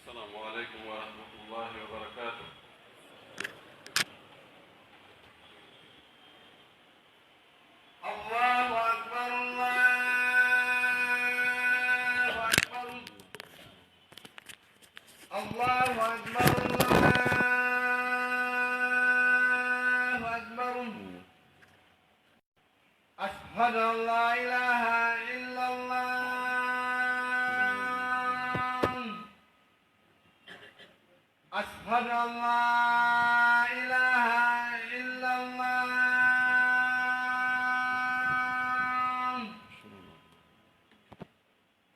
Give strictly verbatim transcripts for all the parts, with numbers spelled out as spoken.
السلام عليكم ورحمة الله وبركاته. الله أكبر، الله أكبر. الله أكبر، الله أكبر. أشهد أن لا إله إلا الله. أشهد أن لا إله إلا الله.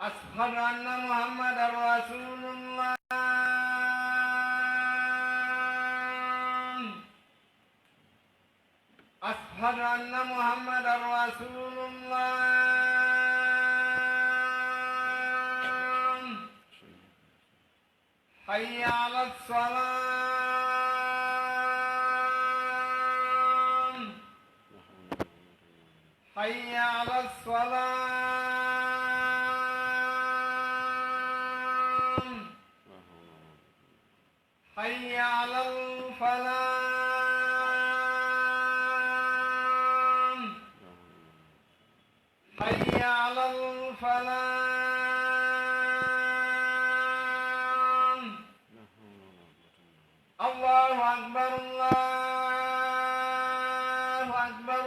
أشهد أن محمدا رسول الله. أشهد أن محمدا رسول الله. حي على الصلاة. حي على الصلاة. حي على الفلاح. حي على الفلاح. الله أكبر، الله أكبر.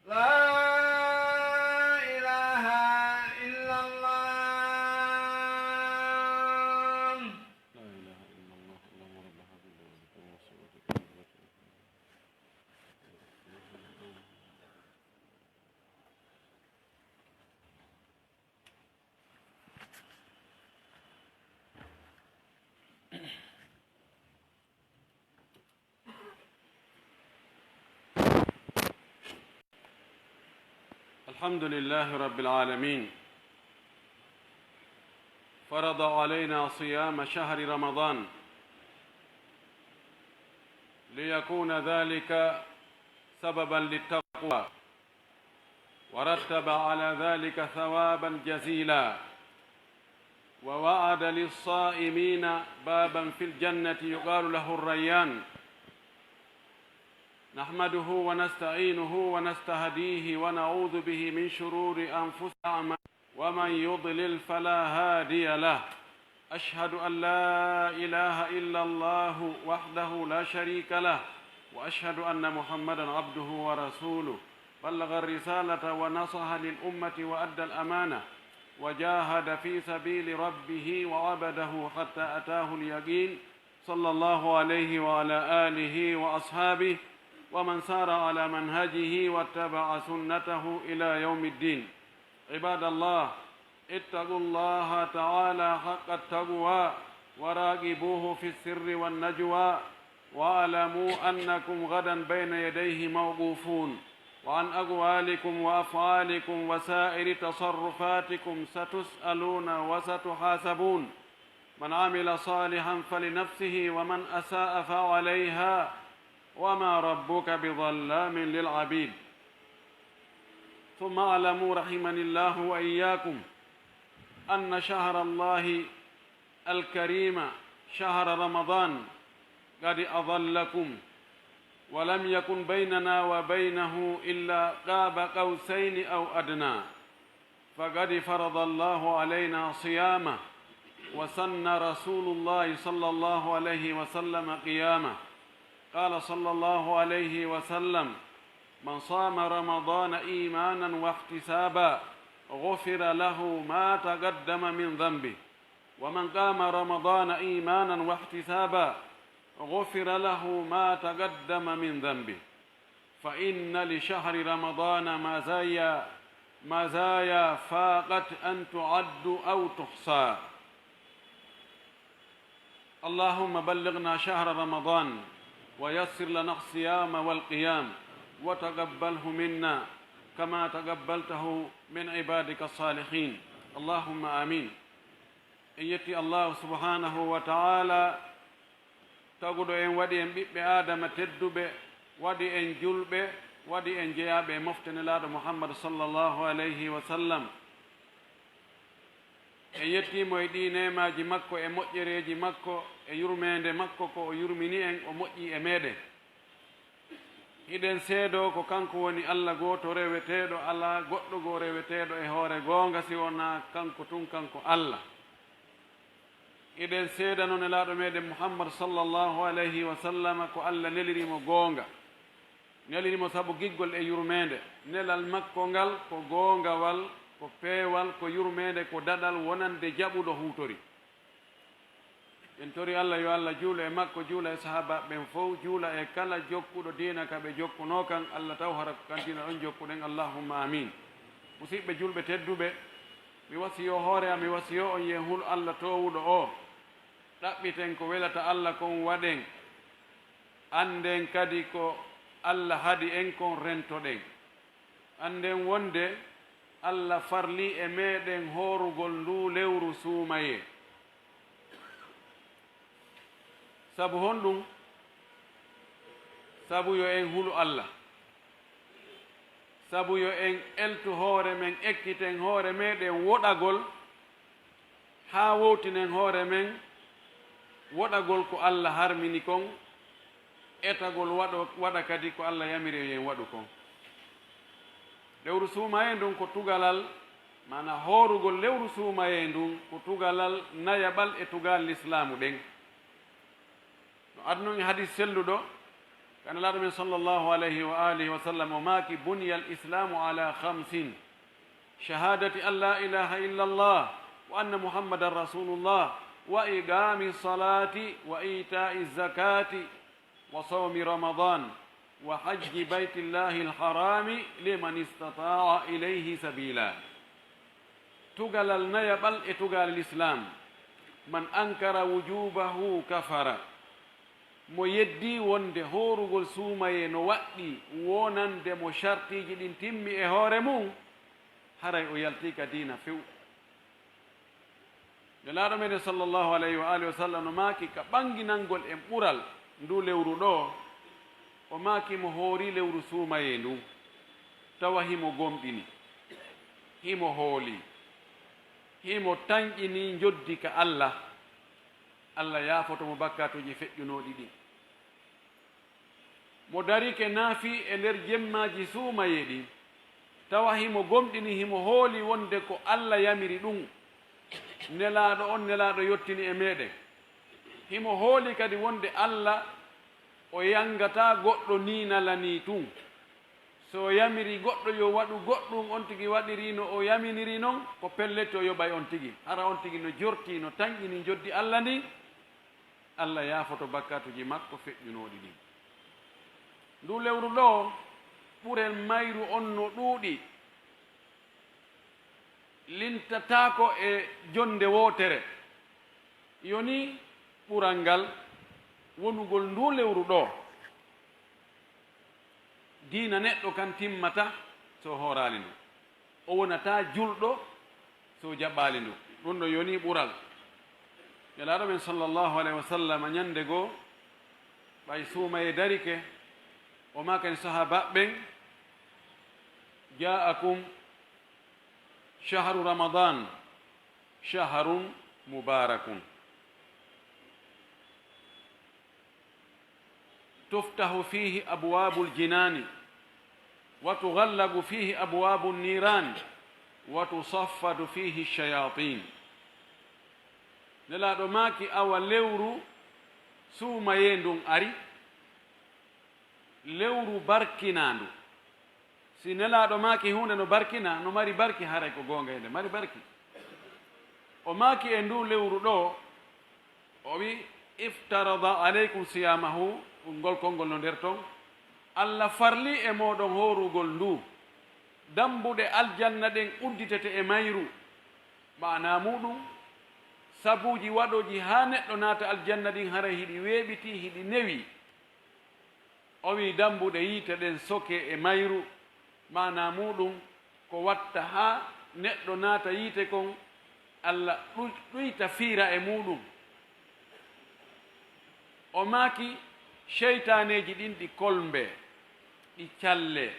لا إله إلا الله. الحمد لله رب العالمين. فرض علينا صيام شهر رمضان ليكون ذلك سببا للتقوى، ورتب على ذلك ثوابا جزيلا، ووعد للصائمين بابا في الجنة يقال له الريان. نحمده ونستعينه ونستهديه ونعوذ به من شرور أنفسنا وأعمالنا، ومن يضلل فلا هادي له. أشهد أن لا إله إلا الله وحده لا شريك له، وأشهد أن محمدا عبده ورسوله، بلغ الرسالة ونصح للأمة وأدى الأمانة، وجاهد في سبيل ربه وعبده حتى أتاه اليقين، صلى الله عليه وعلى آله وأصحابه ومن سار على منهجه واتبع سنته إلى يوم الدين. عباد الله، اتقوا الله تعالى حق التقوى وراقبوه في السر والنجوى، واعلموا أنكم غدا بين يديه موقوفون، وعن أقوالكم وأفعالكم وسائر تصرفاتكم ستسألون وستحاسبون. من عمل صالحا فلنفسه ومن أساء فعليها وما ربك بظلام للعبيد. ثم اعلموا رحمني الله وإياكم أن شهر الله الكريم شهر رمضان قد أظلكم، ولم يكن بيننا وبينه إلا قاب قوسين أو أدنى، فقد فرض الله علينا صيامه، وسن رسول الله صلى الله عليه وسلم قيامه. قال صلى الله عليه وسلم: من صام رمضان إيمانا واحتسابا غفر له ما تقدم من ذنبه، ومن قام رمضان إيمانا واحتسابا غفر له ما تقدم من ذنبه، فإن لشهر رمضان مزايا، مزايا فاقت أن تعد أو تحصى. اللهم بلغنا شهر رمضان ويسر لنا الصيام والقيام وتقبله منا كما تقبلته من عبادك الصالحين. اللهم آمين. En yetti Allaahu subhaanahu wa ta'aalaa, taguɗo en, waɗi en ɓiɓɓe Aadama tedduɓe, waɗi en julɓe, waɗi en jeyaaɓe e mofte Nelaaɗo Muhammad sallallaahu alayhi wa sallam. En yettii mo e ɗii neemaaji makko e moƴƴereeji makko e yurmeende makko ko o yurmini en, o moƴƴii e meeɗen. Hiɗen seedoo ko kanko woni Alla gooto reweteeɗo, alaa goɗɗo goo reweteeɗo e hoore goonga si wonaa kanko tun, kanko Alla. Hiɗen seedanoo Nelaaɗo meeɗen Muhammad sallallaahu alayhi wa sallama ko Alla neliri mo goonga. Neliri mo sabu giggol e yurmeende. Nelal makko ngal ko goongawal, ko peewal, ko yurmeende, ko daɗal wonande jaɓuɗo huutori. En tori Alla yo Alla juulu e makko, juula e sahaabaaɓe ɓen fow, juula e kala jokkuɗo diina ka ɓe jokkunoo kan. Alla taw hara ko kan diina ɗon jokkuɗen. Allahumma aamiin. Musiɓɓe julɓe tedduɓe, mi wasiyoo hoore am, mi wasiyoo on yo en hulu Alla toowuɗo oo. Ɗaɓɓiten ko welata Alla kon waɗen. Annden kadi ko Alla haɗi en kon rentoɗen. Annden wonde Alla farlii e meeɗen hoorugol nduu lewru suumayee. Sabu honɗun? Sabu yo en hulu Alla. Sabu yo en eltu hoore men, ekkiten hoore meeɗen woɗagol, haa wowtinen hoore men woɗagol ko Alla harmini kon, etagol waɗo, waɗa kadi ko Alla yamiri yo en waɗu kon. Lewru suumayee ndun ko tugalal, maanaa hoorugol lewru suumayee ndun ko tugalal nayaɓal e tugaale lislaamu ɗen. No adunoo e hadiis selluɗo, ka Nelaaɗo men sallallaahu alayhi wa aalihi wa sallam, o maaki, "Buniyal islaamu alaa khamsin, shahaadati an laa ilaaha illallah, wa anna Muhammadan rasuulullah, wa iqaami salaati, wa iitaa'i zakaati, wa sawmi ramadaan, wa hajji baytillaahi alharaami liman istataa'a ilayhi sabiila." Tugalal nayaɓal e tugaale lislaam, "Man ankara wujuubahu kafara." Mo yeddii wonde hoorugol suumayee no waɗɗii wonande mo shartiiji ɗin timmi e hoore mun, haray o yaltii ka diina few. Nelaaɗo meɗen sallallaahu alayhi wa aalihi wa sallam no maaki ka ɓannginangol en ɓural nduu lewru ɗoo, o maaki mo hoorii lewru suumayee ndun, tawa himo gomɗini, himo hoolii, himo tanƴinii njoddi ka Alla, Alla yaafoto mo bakkaatuuji feƴƴunooɗi ɗin. Mo darike naafii e nder jemmaaji suumayee ɗin, tawa himo gomɗini, himo hooli wonde ko Alla yamiri ɗun, Nelaaɗo on, Nelaaɗo yottini e meɗen. Himo hooli kadi wonde Alla o yangataa goɗɗo nii nala nii tun. So o yamiri goɗɗo yo waɗu goɗɗun, on tigi waɗirii no o yaminiri non, ko pellet o yoɓay on tigi. Hara on tigi no jortii, no tanƴini njoddi Alla ndin, Alla yaafoto bakkaatuuji makko feƴƴunooɗi ɗin. Nduu lewru ɗoo, ɓurel mayru on no ɗuuɗi, lintataako e jonnde wootere. Yoni ɓural ngal wonugol nduu lewru ɗoo. Diina neɗɗo kan timmata so hooraali ndu. O wonataa julɗo so jaɓaali ndu. Ɗun ɗon yoni ɓural. Nelaaɗo men sallallaahu alayhi wa sallam ñande goo, ɓay suumayee darike, o maakani sahaabaaɓe ɓen, "Jaa'akum shahru Ramadan, shahrun mubarakun." تفتح فيه أبواب الجنان، وتغلق فيه أبواب النيران، وتصفد فيه الشياطين. Nelaaɗo maaki, awa lewru suumayee ndun ari, lewru barkinaandu. Si Nelaaɗo maaki huunde no barkina, no mari barki, haray ko goonga, hinde mari barki. O maaki e nduu lewru ɗoo, o wi'i, "Iftarada alaykum siyaamahu," ngol konngol no nder ton, "Alla farlii e mooɗon hoorugol ndu. Dambuɗe aljanna ɗen udditete e mayru." Maanaa muuɗum, sabuuji waɗooji haa neɗɗo naata aljanna ɗin haray hiɗi weeɓitii, hiɗi newii. O wi'i, dambuɗe yiite ɗen sokee e mayru, maanaa muuɗum ko watta haa neɗɗo naata yiite kon, Alla ɗuy-, ɗuyta fiira e muuɗum. O maaki, seytaaneeji ɗin ɗi kolmbee, ɗi callee,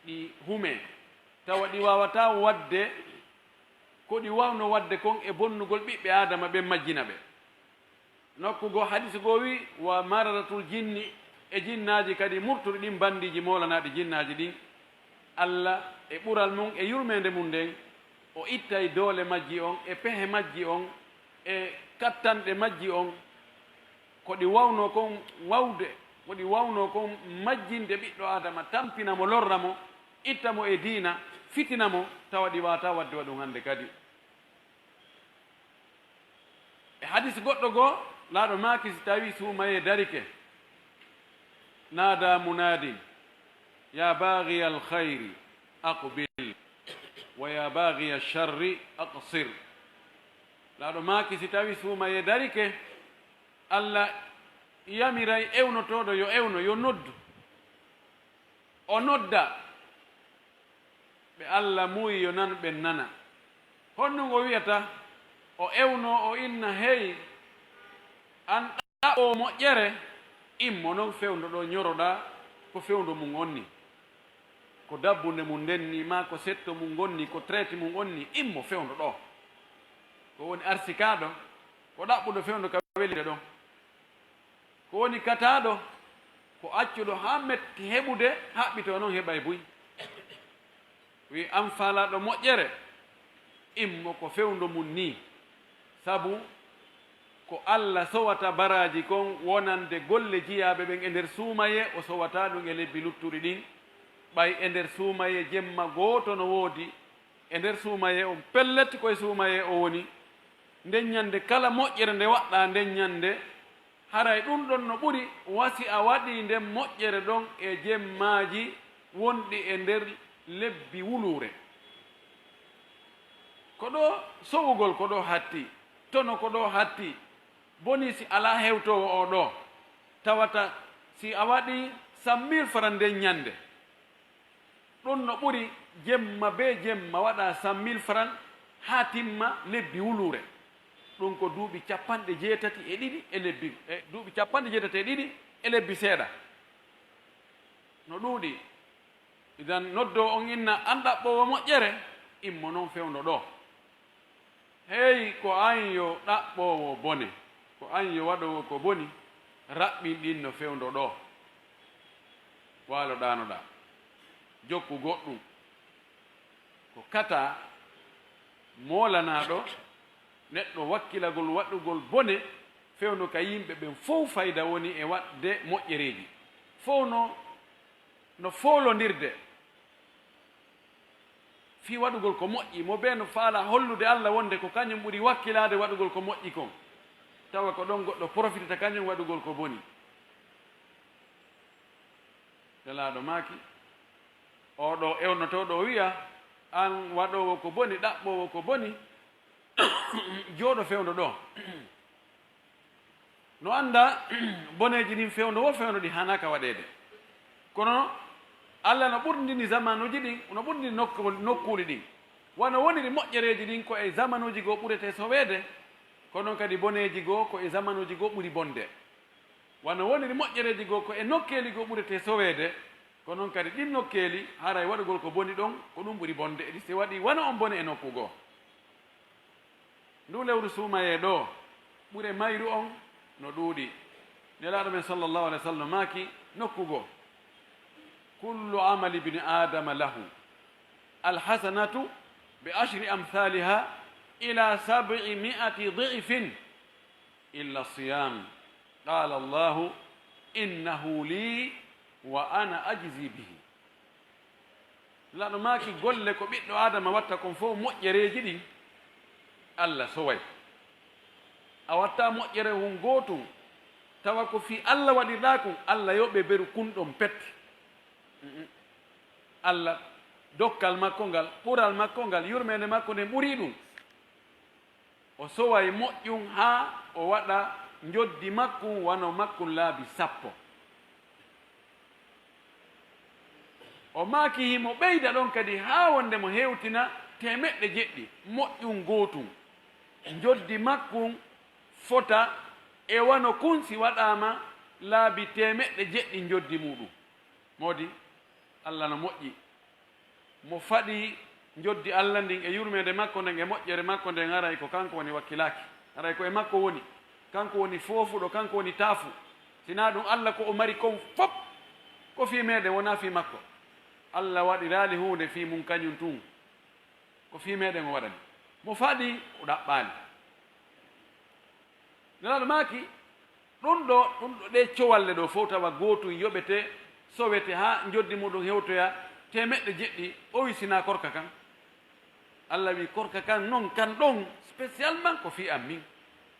ɗi humee, tawa ɗi waawataa waɗde ko ɗi waawno waɗde kon e bonnugol ɓiɓɓe Aadama ɓen, majjina ɓe. Nokku goo, hadiis goo wi'i, "Wa maradatul jinni", e jinnaaji kadi murtuɗi ɗin, bandiiji moolanaaɗi jinnaaji ɗin, Alla e ɓural mun e yurmeende mun nden, o ittay doole majji on e pehe majji on e kattanɗe majji on, ko ɗi waawno kon waawde, ko ɗi waawno kon majjinde ɓiɗɗo Aadama, tampina mo, lorra mo, itta mo e diina, fitina mo, tawa ɗi waawataa waɗde wa ɗun hannde kadi. E hadiis goɗɗo goo, Nelaaɗo maaki, si tawii suumayee darike, "Naadaa munaadin, yaa baaghiyal khayri, aqbil, wa yaa baaghiya sharri, aqsir." Nelaaɗo maaki, si tawii suumayee darike, Alla yamiray ewnotooɗo yo ewno, yo noddu. O nodda ɓe Alla muuyi yo nanu, ɓen nana. Honɗun o wi'ata? O ewnoo, o inna, "Hey, an ɗaɓɓoowo moƴƴere, immo non fewndo ɗoo ñoroɗaa ko fewndo mun on nii, ko dabbunde mun nden nii, maa ko setto mun ngon nii, ko traite mun on nii, immo fewndo ɗoo." Ko woni arsikaaɗo, ko ɗaɓɓuɗo fewndo ka welinde ɗon. Ko woni kataaɗo, ko accuɗo haa metti heɓude, haɓɓitoo non heɓay buy. Wi'i, "An faalaaɗo moƴƴere, immo ko fewndo mun nii." Sabu ko Alla sowata baraaji kon wonande golle jiyaaɓe ɓen e nder suumayee, o sowataa ɗun e lebbi luttuɗi ɗin. Ɓay e nder suumayee jemma gooto no woodi, e nder suumayee on, pellet ko e suumayee o woni. Nden ñande kala moƴƴere nde waɗɗaa nden ñande, haray ɗun ɗon no ɓuri wa si a waɗii nden moƴƴere ɗon e jemmaaji wonɗi e nder lebbi wuluure. Ko ɗoo sowugol ko ɗoo hatti, tono ko ɗoo hatti, boni si alaa hewtoowo oo ɗoo, tawata si a waɗii cent mille francs nden ñande, ɗun no ɓuri jemma bee jemma waɗaa cent mille francs haa timma lebbi wuluure. Ɗun ko duuɓi capanɗe jeetati e ɗiɗi e lebbi, e duuɓi capanɗe jeetati e ɗiɗi e lebbi seeɗa. No ɗuuɗi. Idan noddoowo on inna, "An ɗaɓɓoowo moƴƴere, immo non fewndo ɗoo." Hey, ko an yo ɗaɓɓoowo bone, ko an yo waɗoowo ko boni, raɓɓin ɗin no fewndo ɗoo. Waalo ɗaanoɗaa, jokku goɗɗun. Ko kataa moolanaaɗo neɗɗo wakkilagol waɗugol bone fewndo ka yimɓe ɓen fow. Fayda woni e waɗde moƴƴereeji. Fow no, no foolondirde fii waɗugol ko moƴƴi, mo bee no faalaa hollude Alla wonde ko kañun ɓuri wakkilaade waɗugol ko moƴƴi kon, tawa ko ɗon goɗɗo porofitata kañun waɗugol ko boni. Nelaaɗo maaki, oo ɗoo ewnotooɗo o wi'a, "An waɗoowo ko boni, ɗaɓɓoowo ko boni, jooɗo fewndo ɗoo." No anndaa boneeji ɗin fewndo woo fewndo ɗi haanaaka waɗeede. Kono Alla no ɓurdini zamanuuji ɗin, no ɓurdini nokku-, nokkuuli ɗin. Wano woniri moƴƴereeji ɗin ko e zamanuuji goo ɓuretee soweede, ko non kadi boneeji goo ko e zamanuuji goo ɓuri bonde. Wano woniri moƴƴereeji goo ko e nokkeeli goo ɓuretee soweede, ko non kadi ɗin nokkeeli haray waɗugol ko boni ɗon, ko ɗun ɓuri bonde. E si waɗii wano on bone e nokku goo. Nduu lewru suumayee ɗoo, ɓure mayru on no ɗuuɗi. Nelaaɗo men sallallahu alaihi wa sallam maaki nokku goo, "Kullu amali ibni Aadama lahu, alhasanatu bi ashri amthaliha ila sab'i mi'ati di'fin illa siyam. Qala Allahu, innahu li wa ana ajzi bihi." Nelaaɗo maaki, golle ko ɓiɗɗo Aadama watta kon fow, moƴƴereeji ɗin, Alla soway. A watta moƴƴere hun gootun, tawa ko fii Alla waɗirɗaa kun, Alla yoɓe beru kun ɗon pet. Mm-mm. Alla, dokkal makko ngal, ɓural makko ngal, yurmeende makko nden ɓurii ɗun. O soway moƴƴun haa o waɗa njoddi makkun wano makkun laabi sappo. O maaki himo ɓeyda ɗon kadi haa wonde mo hewtina teemeɗɗe jeɗɗi moƴƴun gootun. Njoddi makkun fota e wano kun si waɗaama laabi teemeɗɗe jeɗɗi njoddi muuɗun. Moodi, Alla no moƴƴi. Mo faɗi Njoddi Alla ndin e yurmeende makko nden e moƴƴere makko nden, haray ko kanko woni wakkilaaki. Haray ko e makko woni. Kanko woni foofuɗo, kanko woni taafu. Si naa ɗun Alla ko o mari kon fow, ko fii meɗen, wonaa fii makko. Alla waɗiraali huunde fii mun kañun tun. Ko fii meɗen o waɗani. Mo faɗi, o ɗaɓɓaali. Nelaaɗo maaki, ɗun ɗoo, ɗun ɗoo, ɗee cowalle ɗoo fow tawa gootun yoɓete, sowete haa njoddi muɗum hewtoya teemeɗɗe jeɗɗi, o wi'i si naa korka kan. Alla wi'i korka kan non kan ɗon, spécialement ko fii an min.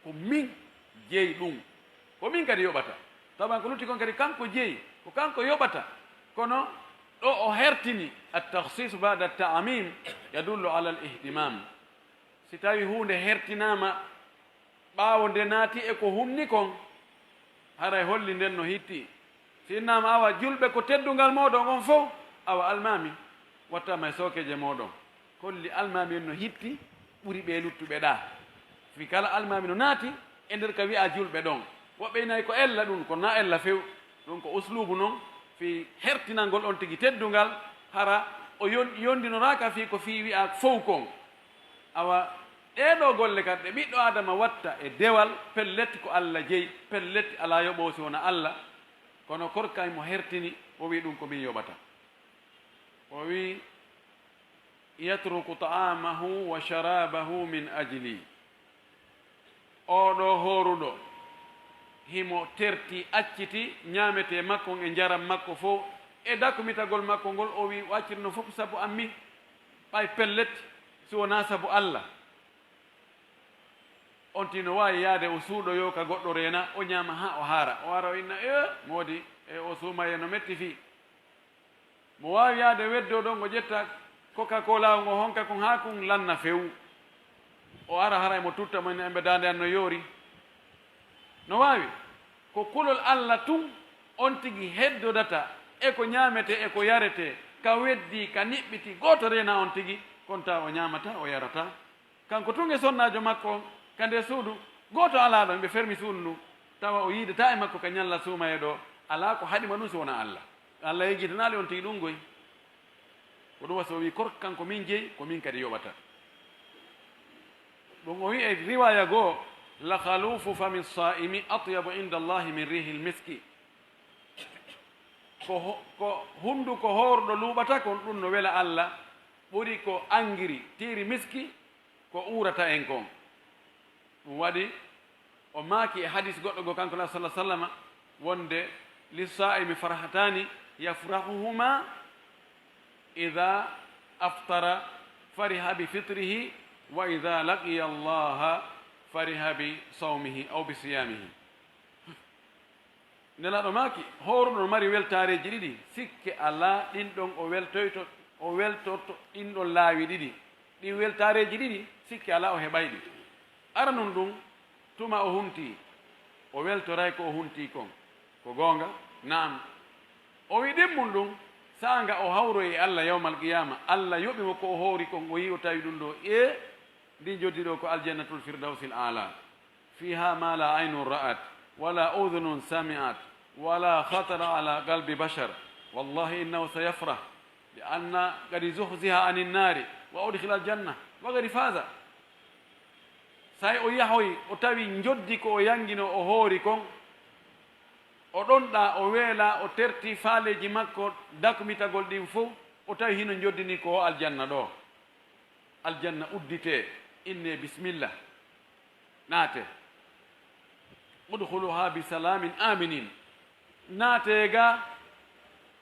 Ko min jeyi ɗun. Ko min kadi yoɓata. Tawa ko lutti kon kadi kanko jeyi, ko kanko yoɓata. Kono ɗoo o hertini, at-takhsis ba'da at-ta'mim yadullu ala al-ihtimam. Si tawii huunde hertinaama ɓaawo nde naati e ko hunni kon, haray holli nden no hitti. Si innaama awa julɓe ko teddungal mooɗon on fow, awa almaami wattaama e sookeeje mooɗon. Holli almaami en no hitti ɓuri ɓee luttuɓe ɗaa. Fii kala almaami no naati e nder ka wi'aa julɓe ɗon. Woɓɓe inay ko ella ɗun, kono naa ella few. Ɗun ko usluubu non fii hertinangol on tigi teddungal, hara o yon-, yondinoraaka fii ko fii wi'aa fow kon. Awa, ɗee ɗoo golle kadi ɗe ɓiɗɗo Aadama watta e dewal, pellet ko Alla jeyi, pellet alaa yoɓoowo si wonaa Alla. Kono korka himo hertini, o wi'i ɗun ko min yoɓata. O wi'i, "Yatruku ta'amahu wa sharabahu min ajli." Oo ɗoo hooruɗo, himo terti, acciti ñaametee makko e njaram makko fow, e dakumitagol makko ngol, o wi'i, o acciti non fow sabu an min, ɓay pellet, si wonaa sabu Alla. On tigi no waawi yaade o suuɗoyoo ka goɗɗo reena, o ñaama haa o haara, o ara o inna, "Ee, moodi, e o suumayee no metti fii." Mo waawi yaade weddoo ɗon, o ƴetta Coca-Cola on, o honka kon haa kun lanna few. O ara haray mo tutta mo inna, "Embe daande an no yoori." No waawi. Ko kulol Alla tun on tigi heddodata e ko ñaametee e ko yaretee, ka weddii, ka niɓɓiti, gooto reena on tigi, kon tawa o ñaamataa, o yarataa. Kanko tun e sonnaajo makko on ka nder suudu, gooto alaa ɗon, ɓe fermi suudu ndun, tawa o yiidataa e makko ka ñalla suumayee ɗoo, alaa ko haɗi mo ɗun si wonaa Alla. Alla yejjitanaali on tigi ɗun goy. Ko ɗun wasi o wi'i, "Korka kan ko min jeyi, ko min kadi yoɓata." Ɗun o wi'i e riwaaya goo, "La khalufu fami saa'imi atyabu inda Allahi min rihil miski." Ko ho-, ko hunduko hooruɗo luuɓata kon, ɗun no wela Alla, ɓuri ko angiri, tiiri miski, ko uurata en kon. Ɗun waɗi o maaki e hadis goɗɗo goo, kanko Nulaaɗo sallallaahu alayhi wa sallama, wonde, "Lissaa'imi farhataani yafrahuhuma, idaa aftara fariha bi fitrihi, wa idaa laqiya Allaha fariha bi sawmihi aw bi siyaamihi." Nelaaɗo maaki, hooruɗo no mari weltaareeji ɗiɗi, sikke alaa ɗin ɗon o weltoyto, o weltorto ɗin ɗon laawi ɗiɗi. Ɗin weltaareeji ɗiɗi, sikke alaa o heɓay ɗi. Aranun ɗun, tuma o huntii, o weltoray ko o huntii kon. Ko goonga? Na'am. O wi'i ɗimmun ɗun, saanga o hawroyi e Alla yawmal qiyaama, Alla yoɓi mo ko o hoori kon, o yi'i o tawi ɗun ɗoo, ee, ndin joddi ɗoo ko Aljannatul Firdawsil Aalaa. فيها ما لا عين رأت ولا أذن سمعت ولا خطر على قلب بشر. والله إنه سيفرح بأن قد زحزح عن النار وأدخل الجنة وقد فاز. Say o yahoyi, o tawi njoddi ko o yanngino, o hoori kon, o ɗonɗaa, o weelaa, o terti faaleeji makko, dakmitagol ɗin fow, o tawi hino njoddi ndin ko o aljanna ɗoo. Aljanna udditee, innee bismillah, naatee. Udkhuluha bi salaamin aaminiin. Naatee ga,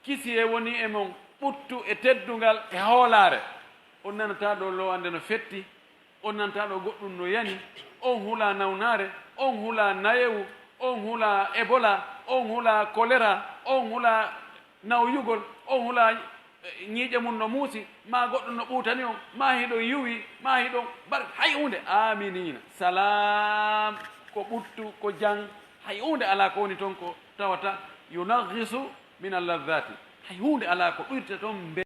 kisiyee wonii e mon, ɓuttu e teddungal e hoolaare. On nanataa ɗoo lowannde no fetti, on nanataa ɗoo goɗɗun no yani, on hulaa nawnaare, on hulaa nayewu, on hulaa Ebola, on hulaa kolera, on hulaa nawyugol, on hulaa, eh, ñiiƴe mun no muusi, maa goɗɗo no ɓuutani on, maa hiɗon yuwi, maa hiɗon bar-, hay huunde, aaminiina, salaam, ko ɓuttu, ko jam, hay huunde alaa ko woni ton ko tawata yunaghisu min alladhaati, hay huunde alaa ko ɗuyta ton mbe-